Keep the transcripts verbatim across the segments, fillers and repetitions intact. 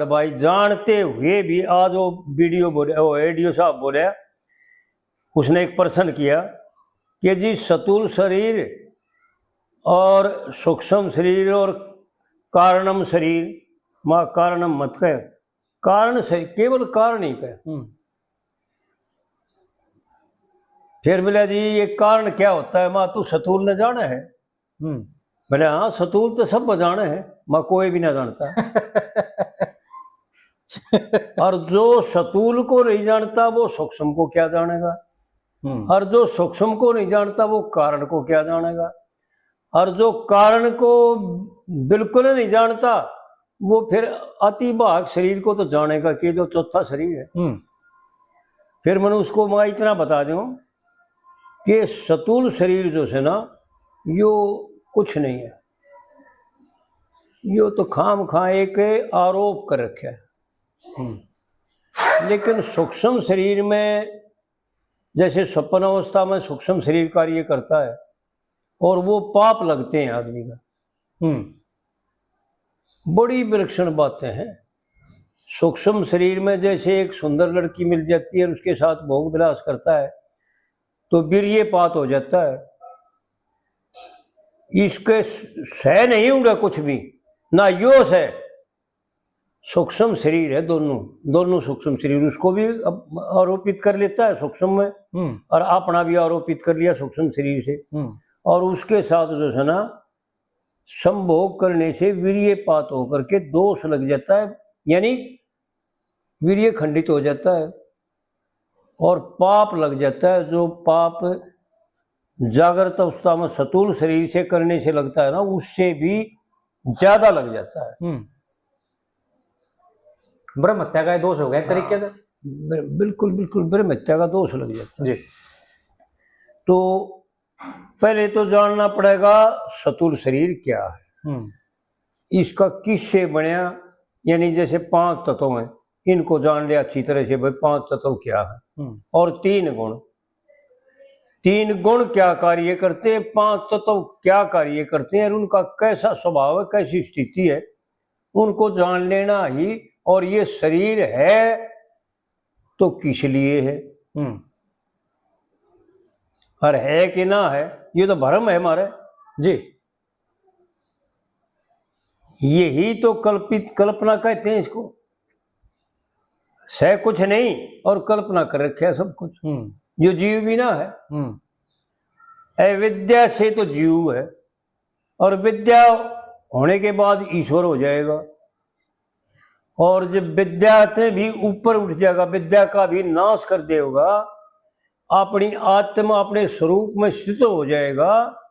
भाई, जानते हुए भी आज वो वीडियो बोले, वो एडीओ साहब बोले, उसने एक प्रश्न किया कि जी, स्थूल शरीर और सूक्ष्म शरीर और कारणम शरीर, माँ कारणम मत कह, कारण शरीर, केवल कारण ही कह। हम्म। फिर बोला, जी, ये कारण क्या होता है? माँ, तू स्थूल न जाने है। हम्म। बोले, हाँ, स्थूल तो सब जाने हैं, माँ कोई भी ना जानता। और जो स्थूल को नहीं जानता, वो सूक्ष्म को क्या जानेगा? हम्म। और जो सूक्ष्म को नहीं जानता, वो कारण को क्या जानेगा? और जो कारण को बिल्कुल नहीं जानता, वो फिर अति भाग शरीर को तो जानेगा कि जो चौथा शरीर है। हम्म। फिर मैंने उसको मैं इतना बता दूं कि स्थूल शरीर जो है ना, यो कुछ नहीं है, यो तो खाम खा एक आरोप कर रखा है। हम्म। लेकिन सूक्ष्म शरीर में, जैसे स्वप्न अवस्था में सूक्ष्म शरीर कार्य करता है और वो पाप लगते हैं आदमी का। हम्म। बड़ी विलक्षण बातें हैं। सूक्ष्म शरीर में जैसे एक सुंदर लड़की मिल जाती है और उसके साथ भोग विलास करता है, तो वीर्यपात हो जाता है। इसके स-, सह नहीं उड़ा कुछ भी, ना यो सह। सूक्ष्म शरीर है दोनों, दोनों सूक्ष्म शरीर, उसको भी अब आरोपित कर लेता है सूक्ष्म में, हम्म। और अपना भी आरोपित कर लिया सूक्ष्म शरीर से। हम्म। और उसके साथ जो है ना, संभोग करने से वीर्यपात होकर के दोष लग जाता है, यानी वीर्य खंडित हो जाता है और पाप लग जाता है। जो पाप जागृत अवस्था में स्थूल शरीर से करने से लगता है ना, उससे भी ज्यादा लग जाता है। हम्म। ब्रह्म हत्या का दोष हो गया एक तरीके से। बिल-, बिल्कुल, बिल्कुल ब्रह्म हत्या का दोष लग जाता है। जी। तो पहले तो जानना पड़ेगा स्थूल शरीर क्या है, हम्म। इसका किससे बनया, यानी जैसे पांच तत्व हैं, इनको जान ले अच्छी तरह से, भाई, पांच तत्व क्या है। हम्म। और तीन गुण, तीन गुण क्या कार्य करते हैं, पांच तत्व क्या कार्य करते हैं और उनका कैसा स्वभाव है, कैसी स्थिति है, उनको जान लेना ही। और ये शरीर है तो किस लिए है, हम्म। और है कि ना है, ये तो भ्रम है हमारे। जी। यही तो कल्पित, कल्पना कहते हैं इसको। सह कुछ नहीं और कल्पना कर रखे है सब कुछ। हम्म। जो जीव भी ना है। हम्म। अविद्या से तो जीव है और विद्या होने के बाद ईश्वर हो जाएगा। और जब विद्या से भी ऊपर उठ जाएगा, विद्या का भी नाश कर देगा, अपनी आत्मा अपने स्वरूप में स्थित हो जाएगा,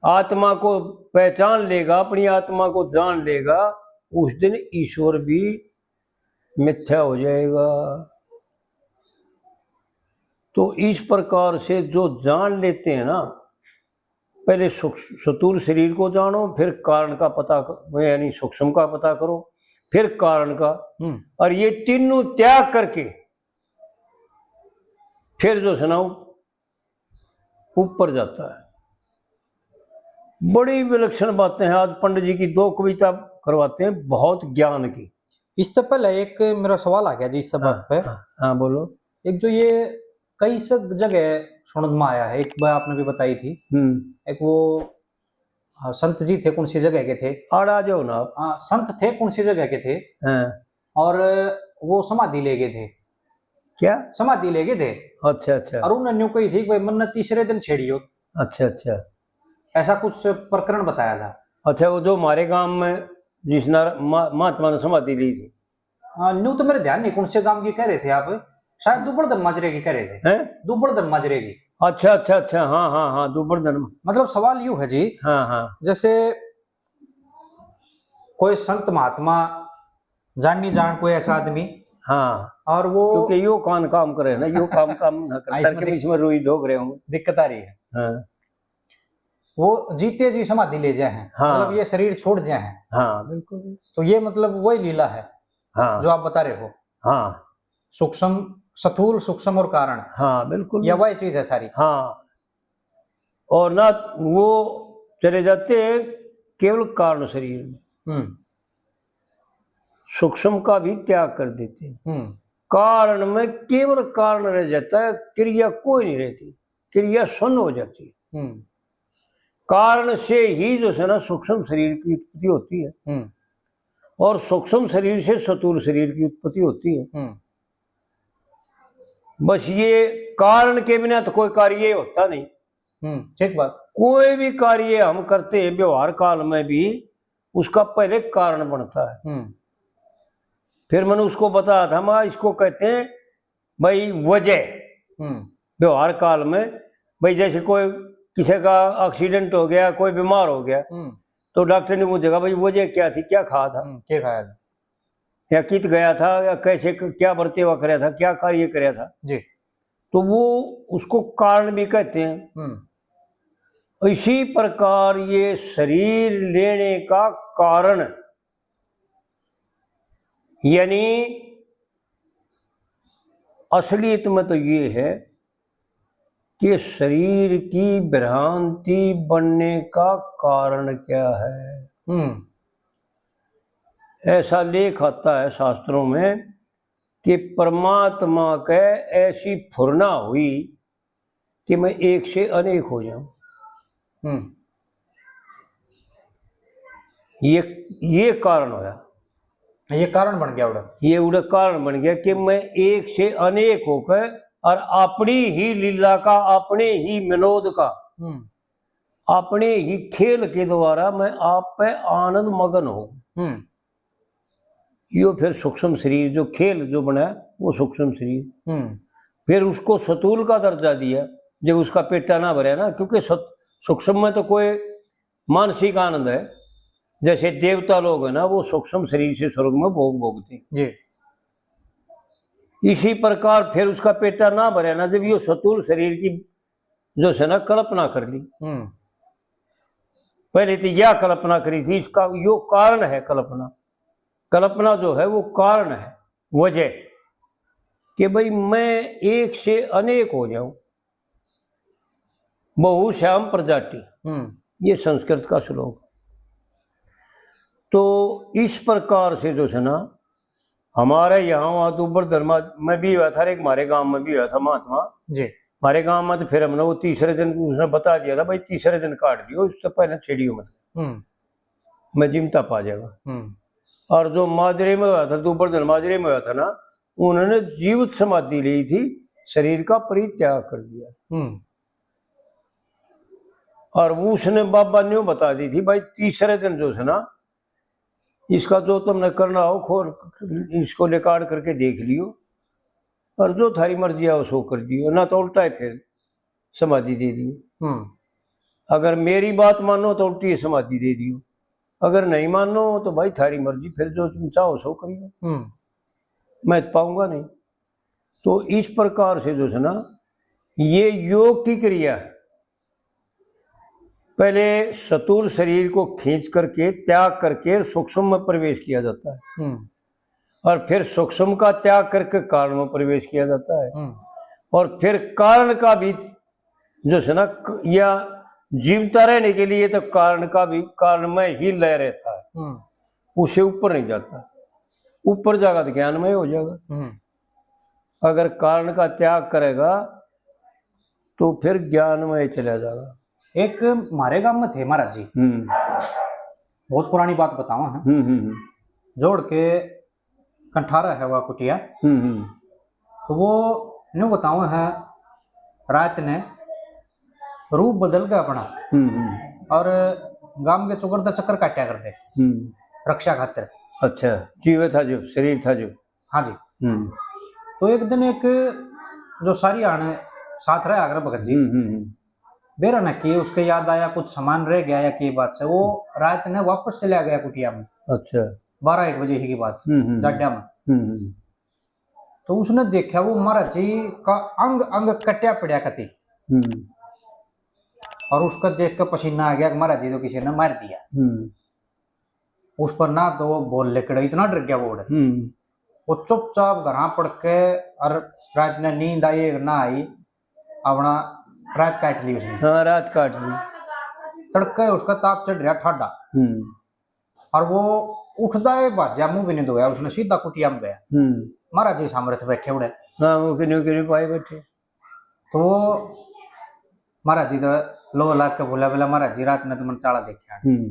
आत्मा को पहचान लेगा, अपनी आत्मा को जान लेगा, उस दिन ईश्वर भी मिथ्या हो जाएगा। तो इस प्रकार से जो जान लेते हैं ना, पहले सूक्ष-, स्थूल शरीर को जानो, फिर कारण का पता क-, यानी सूक्ष्म का पता करो, फिर कारण का। हम्म। और ये तीनों त्याग करके फिर जो सुनाओ ऊपर जाता है। बड़ी विलक्षण बातें हैं। आज पंडित जी की दो कविता करवाते हैं, बहुत ज्ञान की। इससे पहले एक मेरा सवाल आ गया जी इस सब हाँ, बात पे। हाँ, हाँ, बोलो। एक जो ये कई सब जगह सुनने में आया है, एक बार आपने भी बताई थी, हम्म। एक वो, हाँ, संत जी थे, कौन सी जगह के थे? आड़ आ जाओ ना आप। हाँ, संत थे, कौन सी जगह के थे? हाँ। और वो समाधि ले गए थे। क्या? समाधि ले गए थे। अच्छा, अच्छा। और उन्होंने न्यू कही थी कि भाई, मन्ने तीसरे दिन छेड़ियो। अच्छा, अच्छा। ऐसा कुछ प्रकरण बताया था। अच्छा, वो जो हमारे गांव में जिसने मा-, महात्मा ने समाधि ली थी। हाँ, न्यू तो मेरे ध्यान नहीं कौन से गांव की कह रहे थे आप, शायद दुबड़धन माजरे की कह रहे थे। हैं? दुबड़धन माजरे की। अच्छा, अच्छा, अच्छा, हाँ, हाँ, हाँ, दुबड़धन। मतलब सवाल यूं है जी, हाँ, हाँ। जैसे कोई संत महात्मा जान नहीं जान कोई ऐसा आदमी, हाँ। और वो क्योंकि यो कान काम करे ना, यो काम काम ना करे, हाँ, इसमें तड़के दिक-, इसमें रुई धोक रहे होंगे। दिक्कत आ रही है। हाँ। वो जीते जी समाधि ले जाए हैं, हाँ। मतलब ये शरीर छोड़ जाए हैं। हाँ, बिल्कुल। तो ये मतलब वही लीला है, हाँ। जो आप बता रहे हो। हाँ। सूक्ष्म, स्थूल, सूक्ष्म और कारण। हाँ, बिल्कुल। या वही चीज है सारी। हाँ। और ना वो चले जाते हैं केवल कारण शरीर में। हम्म। सूक्ष्म का भी त्याग कर देते हैं। हम्म। कारण में केवल कारण रह जाता है, क्रिया कोई नहीं रहती, क्रिया सुन्न हो जाती है। हम्म। कारण से ही जो है ना, सूक्ष्म शरीर की उत्पत्ति होती है। हम्म। और सूक्ष्म शरीर से स्थूल शरीर की उत्पत्ति होती है। हम्म। बस ये कारण के बिना तो कोई कार्य होता नहीं। हम्म, ठीक बात। कोई भी कार्य हम करते हैं व्यवहार काल में भी, उसका पहले कारण बनता है। हम्म। फिर मैंने उसको बताया था, मैं इसको कहते हैं भाई वजह। हम्म। व्यवहार काल में भाई जैसे कोई किसी का एक्सीडेंट हो गया, कोई बीमार हो गया, हम्म। तो डॉक्टर ने पूछेगा भाई वजह क्या थी, क्या खाया था, हम्म, क्या खाया था? या कित गया था, या कैसे क-, क्या बरतेवा करया था, क्या कार्य करया था। जी। तो वो उसको कारण भी कहते हैं। हम्म। इसी प्रकार ये शरीर लेने का कारण, यानी असलियत में तो ये है कि शरीर की भ्रांति बनने का कारण क्या है। हम्म। ऐसा लेख आता है शास्त्रों में कि परमात्मा के ऐसी फुरना हुई कि मैं एक से अनेक हो जाऊं। हम्म। ये, ये कारण होया। ये कारण बन गया उड़े। ये उड़े कारण बन गया कि मैं एक से अनेक होकर और अपनी ही लीला का, अपने ही विनोद का, हम्म। अपने ही खेल के द्वारा मैं आप पे आनंद मगन हो। हम्म। यो फिर सूक्ष्म शरीर, जो खेल जो बना, वो सूक्ष्म शरीर। हम्म। फिर उसको सतूल का दर्जा दिया, जब उसका पेटा ना भरा ना, क्योंकि सत-, सूक्ष्म में तो कोई मानसिक आनंद है, जैसे देवता लोग है ना, वो सूक्ष्म शरीर से स्वर्ग में भोग भोगते हैं। जी। इसी प्रकार फिर उसका पेटा ना भरा ना, जब यो सतूल शरीर की जो है ना कल्पना कर ली। हम्म। पहले तो यह कल्पना करी थी, इसका यो कारण है कल्पना। कल्पना जो है वो कारण है, वजह कि भाई मैं एक से अनेक हो जाऊं, बहु श्याम प्रजाति, हम्म। ये संस्कृत का श्लोक। तो इस प्रकार से जो है ना, हमारे यहाँ वहाँ तो ऊपर धर्मा में भी हुआ था, एक हमारे गांव में भी हुआ था महात्मा। जी। हमारे गांव में तो फिर हमने वो तीसरे दिन उसने बता दिया था, भाई तीसरे दिन काट दियो, उससे पहले छेड़ियो मत। हम्म। मैं जिमता पा जाएगा। हम्म। और जो माजरे में हुआ था, दोबर धन माजरे में हुआ था ना, उन्होंने जीवित समाधि ली थी, शरीर का परित्याग कर दिया। हम्म। और वो उसने बाबा ने यूं बता दी थी, भाई तीसरे दिन जो है ना, इसका जो तुमने करना हो खोल, इसको रिकॉर्ड करके देख लियो, और जो थारी मर्जी आओ सो कर दियो, ना तो उल्टा ही फिर समाधि दे दियो। हम्म। अगर मेरी बात मानो तो उल्टी समाधि दे दियो, अगर नहीं मानो तो भाई थारी मर्जी, फिर जो तुम चाहो सो करियो। हम्म। मैं तो पाऊंगा नहीं। तो इस प्रकार से जो है ना, ये योग की क्रिया है। पहले स्थूल शरीर को खींच करके, त्याग करके सूक्ष्म में प्रवेश किया जाता है। हम्म। और फिर सूक्ष्म का त्याग करके कारण में प्रवेश किया जाता है। हम्म। और फिर कारण का भी जो है ना, क-, या जीवता रहने के लिए तो कारण का भी, कारण में ही लय रहता है। हम्म। उसे ऊपर नहीं जाता, ऊपर जाएगा तो ज्ञान में हो जाएगा। हम्म। अगर कारण का त्याग करेगा तो फिर ज्ञान में चला जाएगा। एक हमारे गांव में थे महाराज जी, हम्म। बहुत पुरानी बात बतावा है। हम्म, हम्म, हम्म। जोड़ के कंठारा है वह कुटिया। हम्म, हम्म। तो वो न्यू बतावा है, रात ने रूप बदल गया अपना। हम्म, हम्म। और गांव के चौगरदा चक्कर काटा करते। हम्म। रक्षा खातिर। अच्छा, जीवे था जो, शरीर था जो। हाँ जी। हम्म। तो एक दिन एक जो सारी आने साथ रहा अगर भगत जी, हम्म, हम्म, हम्म। बेरा ने के उसके याद आया, कुछ सामान रह गया या के बात से, वो रात ने वापस चला गया कुटिया में। अच्छा। बारह एक बजे ही की बात, हम्म, हम्म, हम्म। जाड्या में। हम्म, हम्म। तो उसने देखा वो महाराज जी का अंग अंग कट्या पड़ा कती। हम्म। और उसका देख के पसीना आ गया कि महाराज जी तो किसी ने मार दिया। हम्म। उस पर ना तो वो बोल लिकड़ा, इतना डर गया वो उड़। हम्म। वो चुपचाप घरां पड़ के, और रात ने नींद आई ना आई, अपना रात काट ली उसने। हाँ, रात काट ली। तड़के उसका ताप चढ़ रहा ठाडा। हम्म। और वो उठदा है भाज्या, मुंह भी नहीं धोया, उसने सीधा कुटिया में गया। हम्म। महाराज जी सामरथ बैठे उड़े। हाँ, वो किन्ने किन्ने पाए बैठे। तो वो महाराज जी तो लो लाग के बोला, बोला, "महाराज जी, रात ने तो मन चाला देखा।" हम्म।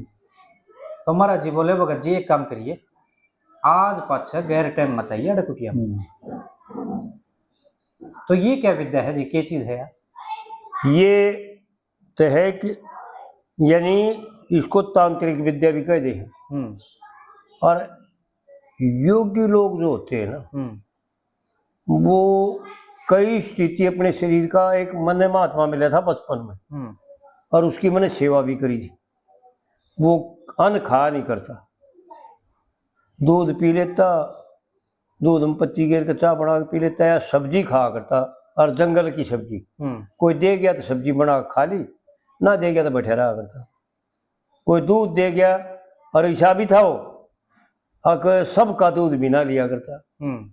तो महाराज जी बोले, "भगत जी, एक काम करिए, आज पाछे गैर टाइम मत आइए अड़े कुटिया में।" हम्म। तो ये क्या विद्या है जी, क्या चीज है यार? ये तो है कि, यानी, इसको तांत्रिक विद्या भी कह दे। हम्म। और योगी लोग जो होते हैं ना, हम्म। वो कई स्थिति अपने शरीर का, एक मन्ने महात्मा मिला था बचपन में, हम्म। और उसकी मैंने सेवा भी करी थी। वो अन्न खाया नहीं करता, दूध पी लेता, दूध में पत्ती गेर के चाय बना के पी लेता, या सब्जी खाया करता, और जंगल की सब्जी। हम्म। कोई दे गया तो सब्जी बना के खा ली, ना दे गया तो बैठा रहा करता। कोई दूध दे गया, और ऐसा भी था वो, अक सबका दूध भी ना लिया करता। हम्म।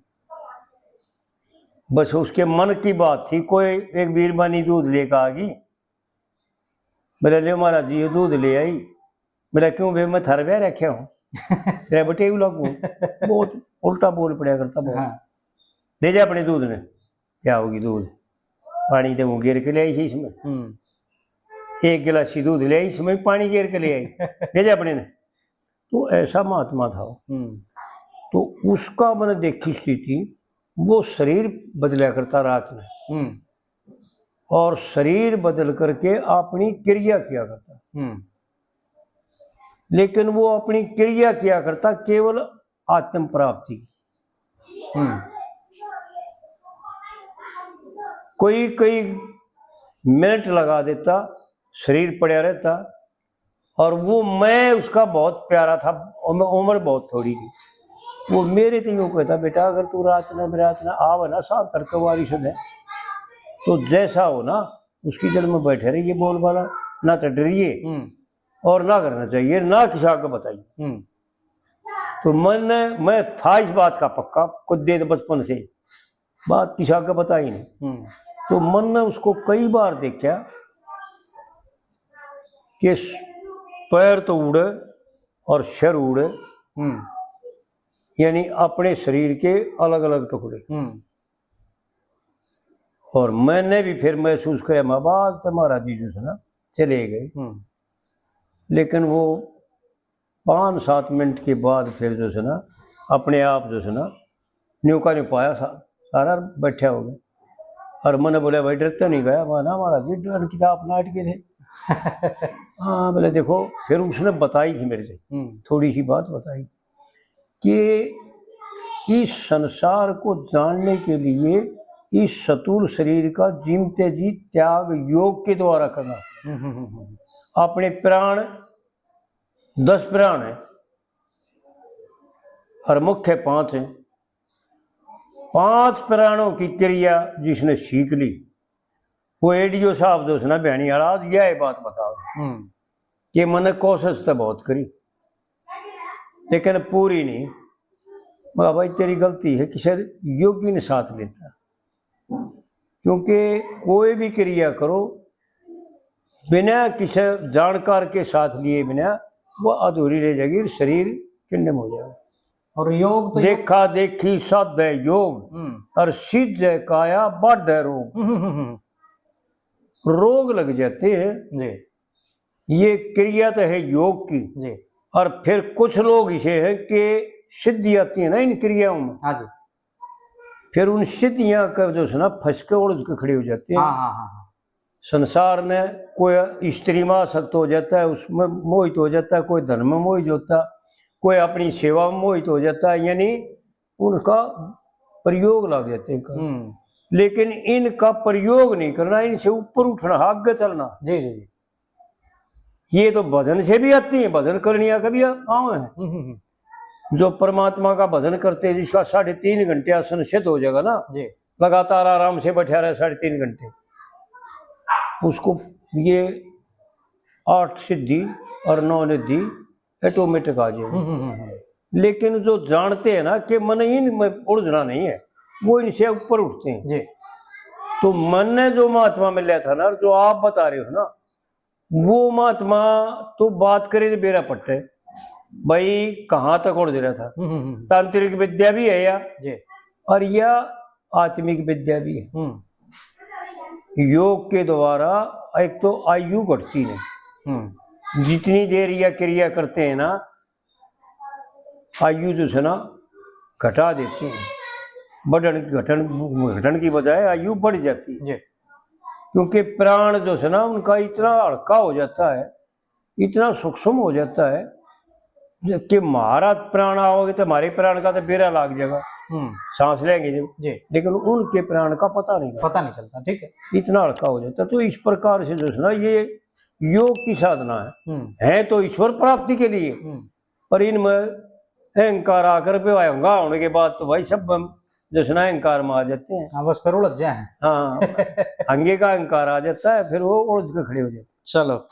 बस उसके मन की बात थी, कोई एक बीरबानी दूध लेकर आ गई, बोले, "ले महाराज जी, ये दूध ले आई।" बोला, "क्यों बे, मैं थारे ब्याह रखे हूँ, तेरे बटेऊ लागू?" बहुत उल्टा बोल पड़ा करता, बहुत। हाँ। "ले जा अपने दूध ने।" क्या होगी दूध, पानी तो वो गिर के ले आई थी इसमें। हम्म। एक गिलासी दूध ले आई, इसमें पानी गिर के ले आई। "ले जा अपने ने।" तो ऐसा महात्मा था वो। हम्म। तो उसका मैंने देखी स्थिति, वो शरीर बदला करता रात में। हम्म। और शरीर बदल करके अपनी क्रिया किया करता। हम्म। लेकिन वो अपनी क्रिया किया करता केवल आत्म प्राप्ति की। हम्म। कोई, कोई मिनट लगा देता, शरीर पड़ा रहता, और वो मैं उसका बहुत प्यारा था, उम्र, उम्र बहुत थोड़ी थी। वो मेरे ते यूं कहता, "बेटा, अगर तू रात ना, बिरात ना आवे ना, शाम तड़के वारिस ने, तो जैसा हो ना, उसकी जड़ में बैठे रहिए, बोल वाला, ना तो डरिए, हम्म। और ना करना चाहिए, ना किसी आगे बताइए।" हम्म। तो मैंने, मैं था इस बात का पक्का, कुछ देर बचपन से, बात किसी आगे बताई नहीं। हम्म। तो मैंने उसको कई बार देखा कि स-, पैर तो उड़े और सिर उड़े, हम्म। यानी अपने शरीर के अलग-अलग टुकड़े। हम्म। और मैंने भी फिर महसूस किया, मैं, "बात तो महाराज जी जो है ना, चले गए।" हम्म। लेकिन वो पाँच सात मिनट के बाद फिर जो है ना, अपने आप जो है ना, न्यू का न्यू पाया सा-, सारा बैठा हो गया। और मैंने बोला, "भाई, डर तो नहीं गया?" मैं, "ना महाराज जी, डर की तो आप नाटके थे।" हाँ, बोले, "देखो," फिर उसने बताई थी मेरे से, हम्म। थोड़ी सी बात बताई कि इस संसार को जानने के लिए इस स्थूल शरीर का जीमते जी त्याग योग के द्वारा करना। हम्म, हम्म, हम्म, हम्म। अपने प्राण दस प्राण हैं और मुख्य पांच हैं। पांच प्राणों की क्रिया जिसने सीख ली, वो एडीओ साहब जो उसने बहनी वाला, आज यह बात बताओ हम्म। कि मैंने कोशिश तो बहुत करी, लेकिन पूरी नहीं। मगर भाई, तेरी गलती है, किसी योगी ने साथ लेता, क्योंकि कोई भी क्रिया करो, बिना किसी जानकार के साथ लिए बिना, वो अधूरी रह जाएगी, शरीर किन्नम हो जाएगा। और योग तो देखा देखी साधे योग, हम्म। और सीधे काया बाढ़े रोग। हम्म, हम्म, हम्म। रोग लग जाते हैं। जी। ये क्रिया तो है योग की। जी। और फिर कुछ लोग इसे हैं कि सिद्धि आती है ना इन क्रियाओं में। हाँ जी। फिर उन सिद्धियां का जो है ना, फंस के उलझ के खड़े हो जाते हैं। हाँ, हाँ, हाँ, हाँ। संसार ने कोई स्त्री में आसक्त हो जाता है, उसमें मोहित हो जाता है, कोई धन में मोहित होता, कोई अपनी सेवा में मोहित हो जाता है, यानी उनका प्रयोग लग जाते हैं। हम्म। लेकिन इनका प्रयोग नहीं करना, इनसे ऊपर उठना, आगे चलना। जी, जी, जी। ये तो भजन से भी आती है, भजन करनिया का भी काम है। हम्म, हम्म, हम्म। जो परमात्मा का भजन करते हैं, जिसका साढ़े तीन घंटे आसन सिद्ध हो जाएगा ना, जी। लगातार आराम से बैठा रहे साढ़े तीन घंटे, उसको ये आठ सिद्धि और नौ निधि automatic आ जाएगी। हम्म, हम्म, हम्म, हम्म। लेकिन जो जानते हैं ना कि मन इनमें उलझना नहीं है, वो इनसे ऊपर उठते हैं। जी। तो मन ने जो महात्मा मिला था ना, जो आप बता रहे हो ना, वो महात्मा तो बात करे तो बेरा पट्टे, भाई, कहाँ तक उलझ रहा था। हम्म, हम्म, हम्म। तांत्रिक विद्या भी है या, जी। और या आत्मिक विद्या भी है। हम्म। योग के द्वारा एक तो आयु घटती नहीं। हम्म। जितनी देर या क्रिया करते हैं ना, आयु जो है ना, घटा देते हैं। बढ़न, घटन, घटन की बजाय आयु बढ़ जाती है। जी। क्योंकि प्राण जो है ना, उनका इतना हल्का हो जाता है, इतना सूक्ष्म हो जाता है कि हमारा प्राण आओगे तो हमारे प्राण का तो बेरा लाग जाएगा, हम्म। सांस लेंगे जब, जी। लेकिन उनके प्राण का पता नहीं लगता। पता नहीं चलता, ठीक है। इतना हल्का हो जाता है। तो इस प्रकार से जो है ना, ये योग की साधना है, हम्म। है तो ईश्वर प्राप्ति के लिए, हम्म। पर इनमें अहंकार आकर बेवाया होगा होने के बाद तो भाई सब हम जो है ना, अहंकार में आ जाते हैं। हाँ, बस फिर उलझ जाए हैं। हाँ, आगे का अहंकार आ जाता है, फिर वो उलझ के खड़े हो जाते हैं। चलो।